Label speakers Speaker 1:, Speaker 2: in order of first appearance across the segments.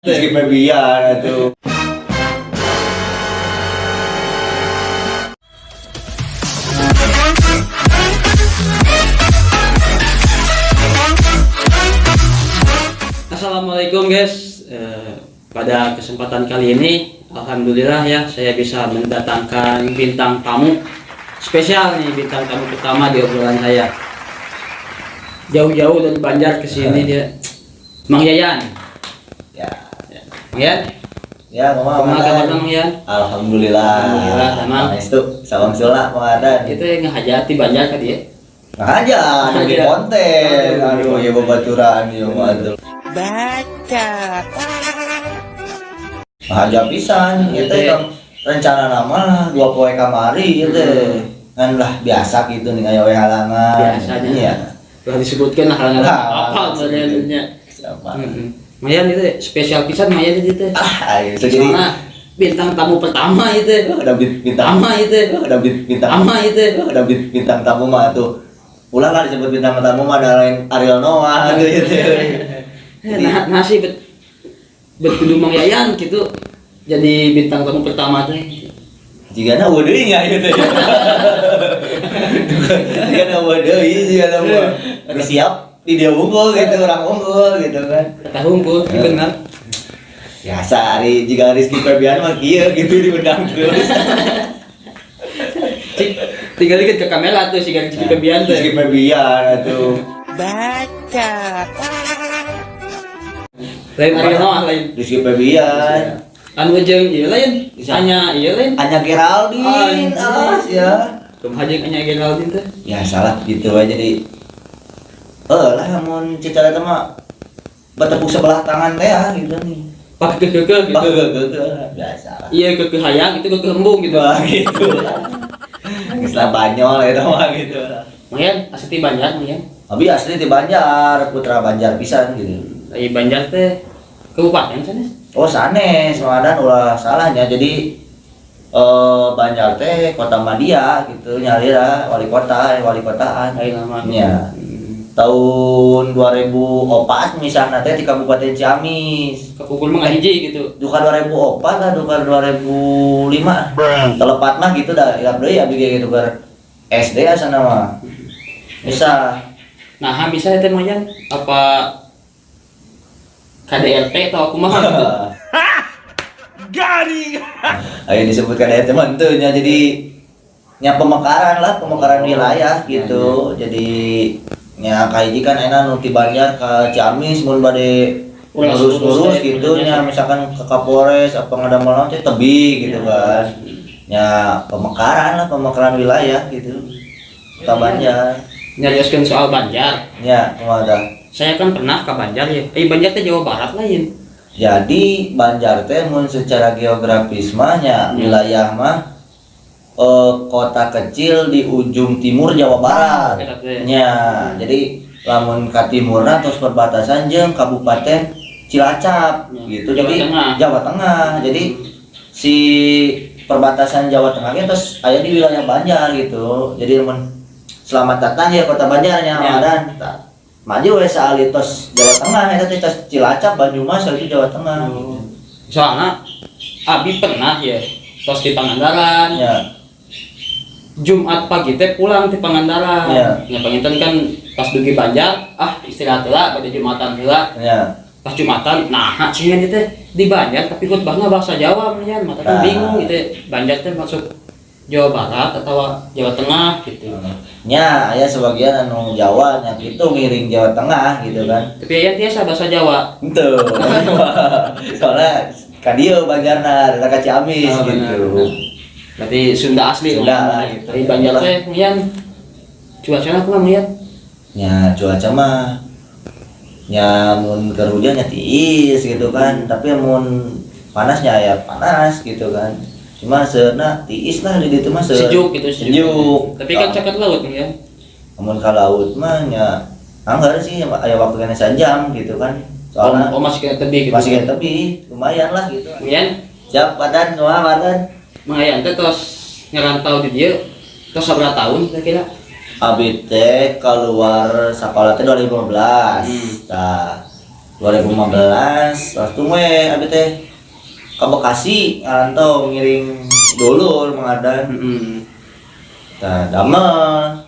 Speaker 1: Rizky Febian itu.
Speaker 2: Assalamualaikum guys. Pada kesempatan kali ini, alhamdulillah ya, saya bisa mendatangkan bintang tamu spesial nih, bintang tamu pertama di obrolan saya. Jauh-jauh dari Banjar ke sini dia, Mang Yayan.
Speaker 1: Ya.
Speaker 2: Ya. Mang Yan,
Speaker 1: Ya, ngomong.
Speaker 2: kumaha kabarna, Mang Yan?
Speaker 1: Alhamdulillah.
Speaker 2: Alhamdulillah, damang.
Speaker 1: Itu salam sula Mang Adan.
Speaker 2: Itu yang ngahaja ti Banjar ka dieu.
Speaker 1: Nah aja, di
Speaker 2: Ngahaja.
Speaker 1: Konten.
Speaker 2: Aduh.
Speaker 1: Aduh, ya babaturan ya mah atuh.
Speaker 3: Baca.
Speaker 1: Ngahaja pisan,
Speaker 2: Iya,
Speaker 1: itu kan rencana nama 2 poe kamari itu. Kan lah biasa gitu nih, aya we halangan.
Speaker 2: Biasanya.
Speaker 1: Iya.
Speaker 2: Telah disebutkan lah halangan
Speaker 1: Lah,
Speaker 2: apa sebenarnya.
Speaker 1: Siapa?
Speaker 2: Mang Yan itu spesial pisan, Mang Yan itu teh.
Speaker 1: Ah, ayo jadi
Speaker 2: Soalnya bintang tamu pertama itu.
Speaker 1: Ada bintang
Speaker 2: Pertama itu.
Speaker 1: Ada bintang
Speaker 2: Pertama itu.
Speaker 1: Ada bintang tamu mah tuh. Ulah lah disebut bintang tamu mah, ada lain Ariel Noah gitu gitu.
Speaker 2: Nah, nasi bet bet kudu Mang Yayan gitu jadi bintang tamu pertama teh.
Speaker 1: Jika na euweuh deui nya gitu. Jika na euweuh deui, jika na mah. Geus siap di dia unggul gitu, orang unggul gitu kan.
Speaker 2: Kata humpul, benar.
Speaker 1: Biasa ari jika Rizky Febian mah kieu gitu, diundang terus.
Speaker 2: Cik, tinggal dikit ke kamera tuh si Rizky Febian tuh.
Speaker 1: Rizky Febian atuh.
Speaker 3: Baca.
Speaker 2: Lain Ariel Noah lain.
Speaker 1: Rizky Febian.
Speaker 2: Anu jeung ieu lain. Anya ieu lain.
Speaker 1: Anya Geraldine,
Speaker 2: Anjing.
Speaker 1: Alas ya.
Speaker 2: Kumaha jeung Anya Geraldine teh?
Speaker 1: Ya salah gitu aja jadi eh lah, mun cicara eta mah bertepuk sebelah tangan teh ya gitu nih.
Speaker 2: Pak kekeh gitu.
Speaker 1: Pak kekeh biasa lah.
Speaker 2: Iya, kekeh hayang itu kekeh embung gitu.
Speaker 1: Wah, gitu geus lah, banyol eta mah gitu lah.
Speaker 2: Mang Yan, asli ti Banjar, Mang Yan?
Speaker 1: Abi asli di Banjar, putra Banjar pisan gitu.
Speaker 2: Dari Banjar teh kabupaten sanes?
Speaker 1: Oh, sanes, Mang Adan, ulah salahnya. Jadi Banjar teh kota Madia gitu, nyalira wali kota, wali kotaan.
Speaker 2: Lain nama.
Speaker 1: Nya. Tahun 2004 misalnya teh di Kabupaten Ciamis.
Speaker 2: Kapungkur mah hiji gitu.
Speaker 1: Duka 2004 lah, duka 2005. Telepat mah gitu dah, ilap deui abi ge gitu keur SD asana mah. Bisa.
Speaker 2: Nah, bisa teh, Mang Yan, apa KDRT atau kumaha gitu?
Speaker 3: Garing.
Speaker 1: Ayo disebutkan ya teman tuh nya, jadi nya pemekaran lah, pemekaran wilayah gitu. Jadi nya kahiji kan enak nu ti Banjar ke Ciamis mun bade
Speaker 2: Ulah
Speaker 1: ngurus-ngurus
Speaker 2: teh,
Speaker 1: gitu nya, misalkan ke Kapolres apa ngadamel naon teh tebi gitu kan. Nya pemekaran lah, pemekaran wilayah gitu. Kota Banjar.
Speaker 2: Nyarioskeun soal Banjar.
Speaker 1: Nya kumaha tah?
Speaker 2: Saya kan pernah ke Banjar ya. Eh, Banjar teh Jawa Barat lain?
Speaker 1: Jadi Banjar teh mun secara geografis mah nya wilayah mah kota kecil di ujung timur Jawa Barat.
Speaker 2: Eta teh.
Speaker 1: Nya, jadi lamun ka timurna terus perbatasan jeung Kabupaten Cilacap gitu.
Speaker 2: Jawa
Speaker 1: Jadi
Speaker 2: Tengah.
Speaker 1: Jawa Tengah. Jadi si perbatasan Jawa Tengah ge terus aya di wilayah Banjar gitu. Jadi lamun selamat datang ya kota Banjarnya dan maju we saalit tos Jawa Tengah eta teh, tos Cilacap, Banyumas itu Jawa Tengah gitu.
Speaker 2: Soalnya Abi pernah ya tos di Pangandaran. Jumat pagi teh pulang di Pangandaran. Ya panginten kan pas dugi Banjar, ah istirahat heula pada Jumatan heula. Pas Jumatan, nah cenah teh di Banjar tapi khutbahna bahasa Jawa nya, mata kan
Speaker 1: Nah.
Speaker 2: bingung gitu. Banjar teh masuk Jawa Barat atau Jawa Tengah gitu.
Speaker 1: Nya aya sebagian anu Jawa nya gitu, ngiring Jawa Tengah gitu kan.
Speaker 2: Tapi aya tiasa bahasa Jawa.
Speaker 1: Henteu. Soalnya ka dieu Banjarna, ka Ciamis
Speaker 2: Oh, benar,
Speaker 1: gitu.
Speaker 2: Benar. Berarti Sunda asli.
Speaker 1: Sunda lah gitu.
Speaker 2: Dari Banjar teh kemudian cuacanya kumaha, Yan?
Speaker 1: Nya cuaca mah nya mun keur hujan nya tiis gitu kan, tapi mun panasnya ya panas gitu kan. Cuma seurna tiis lah di ditu mah
Speaker 2: Sejuk gitu, sejuk.
Speaker 1: Sejuk.
Speaker 2: Tapi kan caket laut ya.
Speaker 1: Mun ka laut mah nya anggar sih, aya waktu kena sajam gitu kan. Soalnya
Speaker 2: Oh, oh, masih kena tebi gitu.
Speaker 1: Masih kena tebi, lumayan lah gitu.
Speaker 2: Kemudian
Speaker 1: Siap, Padan, kumaha Padan?
Speaker 2: Mang Yayan teh tos ngerantau di dieu tos sabaraha tahun kira-kira?
Speaker 1: Abi teh keluar sekolah teh 2015. Nah, 2015 langsung we abi teh ke Bekasi ngarantau ngiring dulur Mang Ardan. Nah, damel,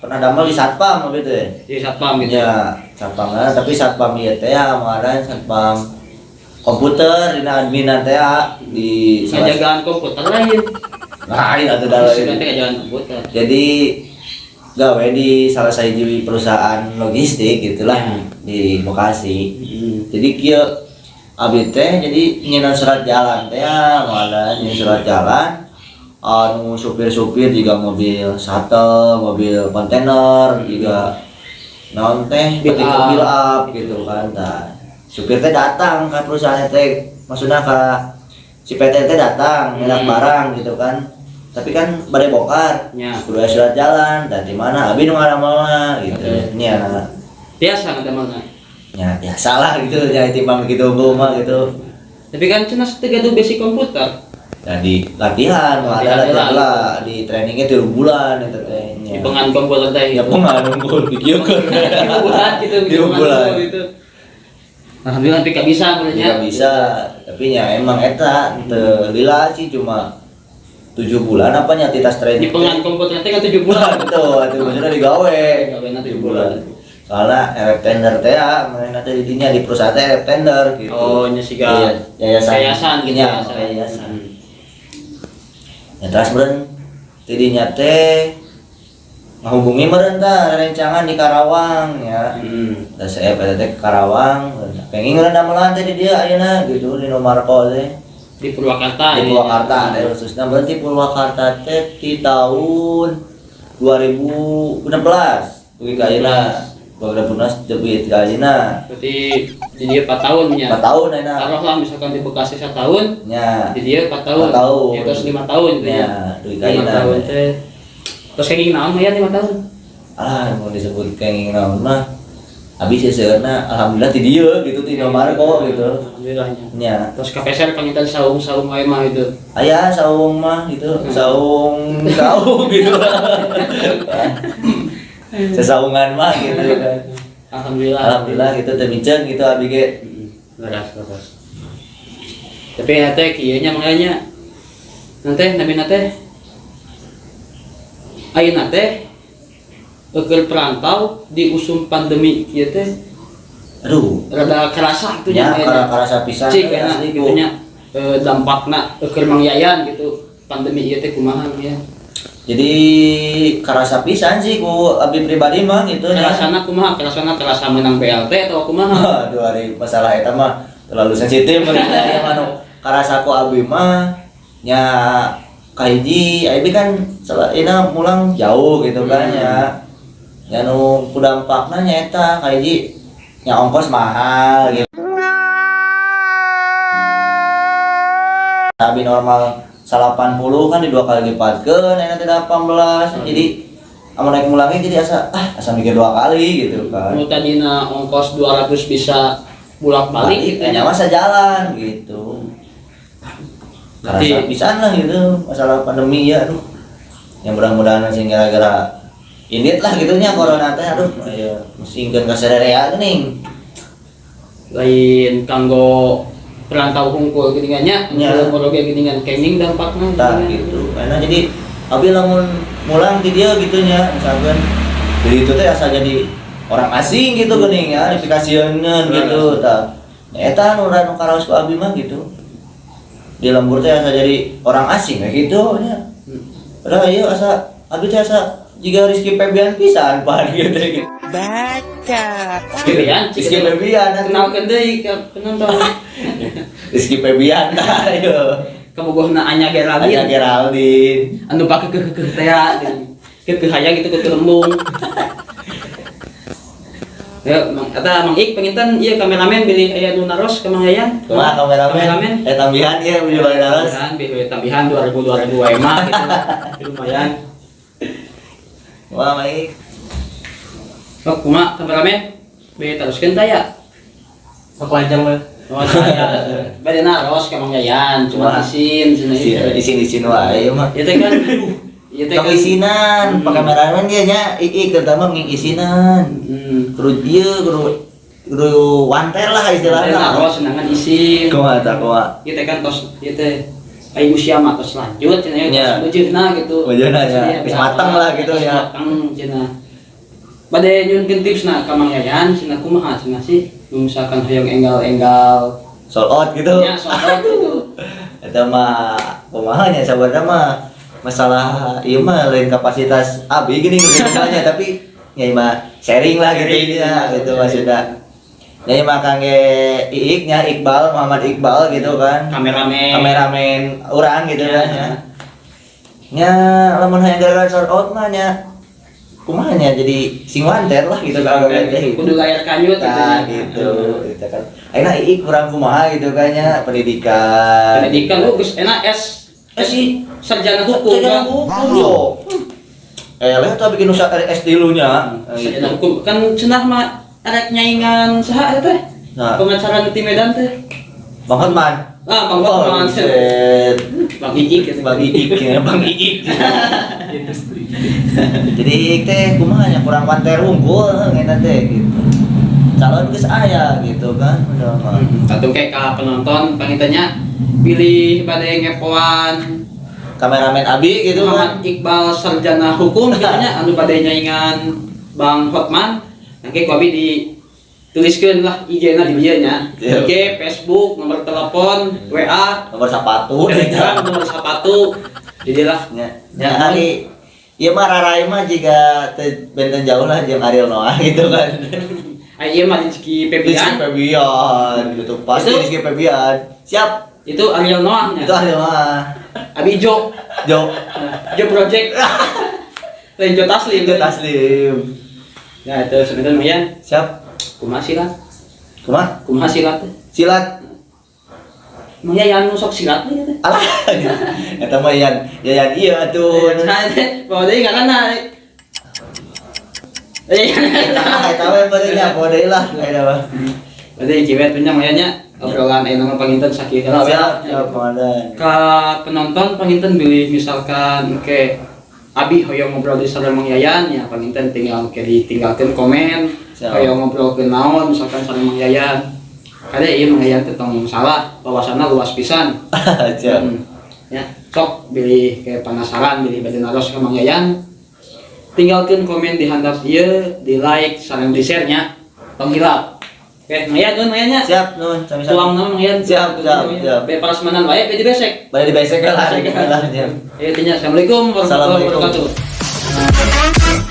Speaker 1: pernah damel di satpam abi teh.
Speaker 2: Di satpam gitu.
Speaker 1: Ya, satpam lah, tapi satpam ieu teh ya Mang Ardan, satpam komputer dina adminan teh ya, di salah
Speaker 2: Ngajagaan komputer lain.
Speaker 1: Lain atuh da
Speaker 2: Terus
Speaker 1: lain.
Speaker 2: nanti ngajagaan komputer.
Speaker 1: Jadi gawe di salah satu perusahaan logistik gitulah di Bekasi. Jadi kieu abi teh jadi nyinan surat jalan teh ya, mana nyinan surat jalan anu supir-supir juga mobil shuttle, mobil kontainer juga naon teh
Speaker 2: Build
Speaker 1: ketika
Speaker 2: up.
Speaker 1: build up gitu kan. Nah, supir teh datang ke perusahaan teh, maksudnya ke si PT teh datang nyedak barang gitu kan, tapi kan bade bongkar kudu aya surat jalan dan di mana abi nu ngaramelna gitu. Nya.
Speaker 2: Biasa ngadamelna.
Speaker 1: Nya biasa lah gitu ya, timbang gitu mah gitu.
Speaker 2: Tapi kan cenah teu gaduh basic komputer.
Speaker 1: Dan di latihan, ada
Speaker 2: Latihan
Speaker 1: latihan
Speaker 2: heula.
Speaker 1: lah, di trainingnya 3 bulan eta teh nya.
Speaker 2: Di pengan komputer teh.
Speaker 1: Ya pengan unggul pikirkeun.
Speaker 2: 3 bulan gitu.
Speaker 1: 3 bulan.
Speaker 2: Gitu. Alhamdulillah tapi gak bisa sebenarnya.
Speaker 1: Tidak bisa, tapi nya emang eta teu lila sih, cuma 7 bulan apa nya titas
Speaker 2: Di
Speaker 1: training.
Speaker 2: pengan komputer teh kan 7 bulan.
Speaker 1: Betul, itu maksudnya digawe.
Speaker 2: Digawe na 7 bulan.
Speaker 1: Soalnya erek tender teh ya, mana teh di dinya di perusahaan teh erek tender gitu.
Speaker 2: Oh, nya siga
Speaker 1: Iya, yayasan.
Speaker 2: Yayasan gitu,
Speaker 1: Ya,
Speaker 2: yayasan.
Speaker 1: yayasan. Ya terus meureun ti dinya teh ngahubungi meureun tah rerencangan di Karawang ya. Da saya pada teh ke Karawang, pengen ngeureun damelan teh di dieu ayeuna gitu di Nomarko teh.
Speaker 2: Di Purwakarta.
Speaker 1: Di
Speaker 2: Ini.
Speaker 1: Purwakarta teh khususnya, berarti Purwakarta teh di tahun 2016 dugi ka ayeuna, 2016 dugi ka ayeuna.
Speaker 2: Berarti di dia 4 tahun ya.
Speaker 1: 4 tahun ayeuna.
Speaker 2: Taruhlah misalkan di Bekasi 1 tahun,
Speaker 1: nya
Speaker 2: di dia 4 tahun.
Speaker 1: 4 tahun.
Speaker 2: Ya, terus 5 tahun gitu
Speaker 1: nya
Speaker 2: ya.
Speaker 1: Dugi ka
Speaker 2: 5
Speaker 1: ayeuna.
Speaker 2: Tahun teh. Terus kayak gini naon ya 5 tahun?
Speaker 1: Ah, mau disebut kenging naon mah habis ya sebenarnya alhamdulillah ti dieu gitu, ti Nomarko gitu.
Speaker 2: Alhamdulillahnya.
Speaker 1: Nya.
Speaker 2: Terus kapeser pangitan saung-saung wae mah itu.
Speaker 1: Aya saung mah gitu, saung saung gitu, sesaungan mah gitu kan.
Speaker 2: Alhamdulillah.
Speaker 1: Alhamdulillah gitu teu miceun gitu abi ge.
Speaker 2: Leres, leres. Tapi nanti kieu nya makanya nanti nabi nate ayeuna teh keur perantau di usum pandemi kieu teh
Speaker 1: Aduh.
Speaker 2: Rada kerasa itu
Speaker 1: nya
Speaker 2: nya.
Speaker 1: kara karasa pisan.
Speaker 2: Cik
Speaker 1: eh,
Speaker 2: ya
Speaker 1: asli
Speaker 2: gitu nya, dampakna keur Mang Yayan gitu pandemi ieu teh kumaha ya?
Speaker 1: Jadi karasa pisan sih ku abi pribadi mah gitu nya.
Speaker 2: Kerasana kumaha, kerasana kerasa menang BLT atau kumaha?
Speaker 1: Aduh, ari masalah eta mah terlalu sensitif meureun ya mah. Nu karasa ku abi mah nya kahiji abi kan salah mulang jauh gitu kan ya. Ya nu ku dampakna nya eta kahiji nya ongkos mahal gitu. Abi normal 80 kan di dua kali lipatkeun ayeuna teh 18. Jadi amun naik mulangnya jadi asa ah asa mikir dua kali gitu kan.
Speaker 2: Nu tadina ongkos 200 bisa bolak-balik gitu
Speaker 1: nya
Speaker 2: nya.
Speaker 1: Masa jalan gitu.
Speaker 2: Berarti-
Speaker 1: Karasa pisan lah gitu masalah pandemi ya, aduh. Yang mudah-mudahan sih gara-gara indit lah gitu nya corona teh, aduh aya musingkeun ka sarerea geuning.
Speaker 2: Lain kanggo perantau hungkul geuningan nya,
Speaker 1: Nya.
Speaker 2: lembur oge geuningan kenging dampakna.
Speaker 1: Tah gitu. Karena jadi abi lamun mulang di dia gitu nya misalkan jadi itu teh asa jadi orang asing gitu geuning ya dipikasieun gitu tah. Eta nu nu karaos ku abi mah gitu. Di lembur teh asa jadi orang asing kayak gitu nya. Padahal ieu asa abi teh asa jiga Rizky Febian pisan pan gitu gitu.
Speaker 3: Baca.
Speaker 2: Febian,
Speaker 1: Rizky Febian atuh.
Speaker 2: Kenalkeun deui ka penonton.
Speaker 1: Rizky Febian tah ieu.
Speaker 2: Kabogohna Anya Geraldine.
Speaker 1: Anya Geraldine.
Speaker 2: Anu pake keukeuh teh ya, keukeuh hayang gitu keukeuh embung. Ya, Mang, eta Mang Ik penginten ieu kameramen bilih aya nu naros ka Mang Yayan.
Speaker 1: Kumaha kameramen?
Speaker 2: Kameramen.
Speaker 1: Eh, tambihan ieu beli balik naros.
Speaker 2: Tambihan, bilih tambihan 2000 2000 wae mah gitu. Lumayan.
Speaker 1: Wah, baik.
Speaker 2: Oh, kumaha kameramen? Bilih teruskeun tah ya?
Speaker 4: Aku aja mah.
Speaker 2: Oh, saya. Bade naros ka Mang Yayan, cuma
Speaker 1: Kumaha?
Speaker 2: isin cenah ieu.
Speaker 1: Isin-isin wae ieu mah.
Speaker 2: Ieu teh kan ieu teh
Speaker 1: Tong
Speaker 2: kan
Speaker 1: isinan, pak kameramen dia nya, ik terutama nging isinan. Kudu ieu kudu Kudu wanter lah istilahnya.
Speaker 2: Nah, senangan isin.
Speaker 1: Kumaha tah, kumaha?
Speaker 2: Ieu teh kan tos ieu teh ai usia mah tos lanjut cenah ya, tos beujeuna gitu.
Speaker 1: Beujeuna nya,
Speaker 2: Iya,
Speaker 1: geus mateng lah gitu
Speaker 2: tos
Speaker 1: ya.
Speaker 2: Mateng cenah. Bade nyuhunkeun tipsna ka Mang Yayan cenah, kumaha cenah sih misalkan hoyong enggal-enggal
Speaker 1: Sold out gitu.
Speaker 2: Nya sold out gitu.
Speaker 1: Eta mah kumaha nya, sabarna mah masalah ieu mah lain kapasitas abi gini gitu tapi nya ieu mah sharing lah gitu.
Speaker 2: Sharing,
Speaker 1: ya gitu
Speaker 2: sharing.
Speaker 1: Maksudnya nya ieu mah kangge Iik nya, Iqbal, Muhammad Iqbal gitu kan.
Speaker 2: Kameramen.
Speaker 1: Kameramen urang gitu kan ya. Nya lamun hayang gara-gara sold out mah nya kumaha nya, jadi sing wanter lah gitu kan teh gitu.
Speaker 2: Kudu layar kanyut gitu.
Speaker 1: Nah,
Speaker 2: Ya.
Speaker 1: gitu, gitu kan. Ayeuna Iik kurang kumaha gitu kan nya, pendidikan.
Speaker 2: Pendidikan lu geus enak S S
Speaker 1: Si
Speaker 2: sarjana hukum
Speaker 1: sarjana
Speaker 2: kan.
Speaker 1: hukum so. Leh tuh bikin usaha S dulu nya.
Speaker 2: Sarjana hukum kan cenah mah arek nyaingan saha eta teh?
Speaker 1: Nah.
Speaker 2: Pengacara di Medan teh.
Speaker 1: Bang Hotman.
Speaker 2: Ah, Bang
Speaker 1: Oh,
Speaker 2: Hotman.
Speaker 1: buset.
Speaker 2: Bang Iik gitu.
Speaker 1: Bang Iik ya, Bang Iik. Jadi Iik teh kumaha nya, kurang wanter unggul eta teh gitu. Calon geus aya gitu kan udah mah.
Speaker 2: Satu kayak ka penonton pangitanya pilih bade ngepoan
Speaker 1: Kameramen Abi gitu
Speaker 2: Muhammad
Speaker 1: kan.
Speaker 2: Iqbal sarjana hukum gitu nya, anu bade nyaingan Bang Hotman, nanti ku abi dituliskeun lah IG-na di dieu nya.
Speaker 1: Iya.
Speaker 2: IG, Facebook, nomor telepon, WA,
Speaker 1: Nomor sepatu.
Speaker 2: Telegram, nomor sepatu. Jadi lah.
Speaker 1: Nya, nya hari ieu mah rarai mah jiga teu benten jauh lah jeung Ariel Noah gitu kan.
Speaker 2: Ai ieu mah Rizky
Speaker 1: Rizky
Speaker 2: Febian.
Speaker 1: Febian gitu pasti.
Speaker 2: Itu?
Speaker 1: Rizky Febian. Siap.
Speaker 2: Itu Ariel Noah nya.
Speaker 1: Itu Ariel Noah.
Speaker 2: Abi Jo.
Speaker 1: Jo.
Speaker 2: Jo Project. Lain Joe Taslim.
Speaker 1: Jo Taslim.
Speaker 2: Ya itu sebenarnya lumayan.
Speaker 1: Siap.
Speaker 2: Kumaha silat?
Speaker 1: Kumaha?
Speaker 2: Kumaha silat teh?
Speaker 1: Silat.
Speaker 2: Emang Yayan nu sok silat nih teh?
Speaker 1: Alah. Eta mah Yayan, Yayan iya atuh.
Speaker 2: Nah, teh bawa deui karena
Speaker 1: Eta eta we beureun nya, poho deui lah eta mah.
Speaker 2: Berarti kiwet punya mayanya obrolan ayeuna mah panginten sakieu heula we
Speaker 1: Siap,
Speaker 2: lah.
Speaker 1: siap komandan.
Speaker 2: Ka penonton panginten bilih misalkan ke abi hoyong ngobrol di sareng Mang Yayan ya, panginten tinggal ke ditinggalkeun komen.
Speaker 1: Siap.
Speaker 2: Hoyong ngobrol ke naon misalkan sareng Mang Yayan. Kade ieu Mang Yayan teh tong salah, wawasanna luas pisan.
Speaker 1: Siap.
Speaker 2: Ya, sok bilih ke penasaran, bilih bade naros ka Mang Yayan, tinggalkeun komen di handap ieu, di like sareng di share nya, tong hilap. Oke, Mang Yayan, nuhun Mang Yayan nya.
Speaker 1: Siap, nuhun sami-sami.
Speaker 2: Tuang nama Mang Yayan.
Speaker 1: Siap, siap, siap.
Speaker 2: Be parasmanan wae, be di besek.
Speaker 1: Balik di besek lah.
Speaker 2: Besek.
Speaker 1: Lah, siap.
Speaker 2: Ya, intinya assalamualaikum warahmatullahi
Speaker 1: Assalamualaikum.
Speaker 2: wabarakatuh.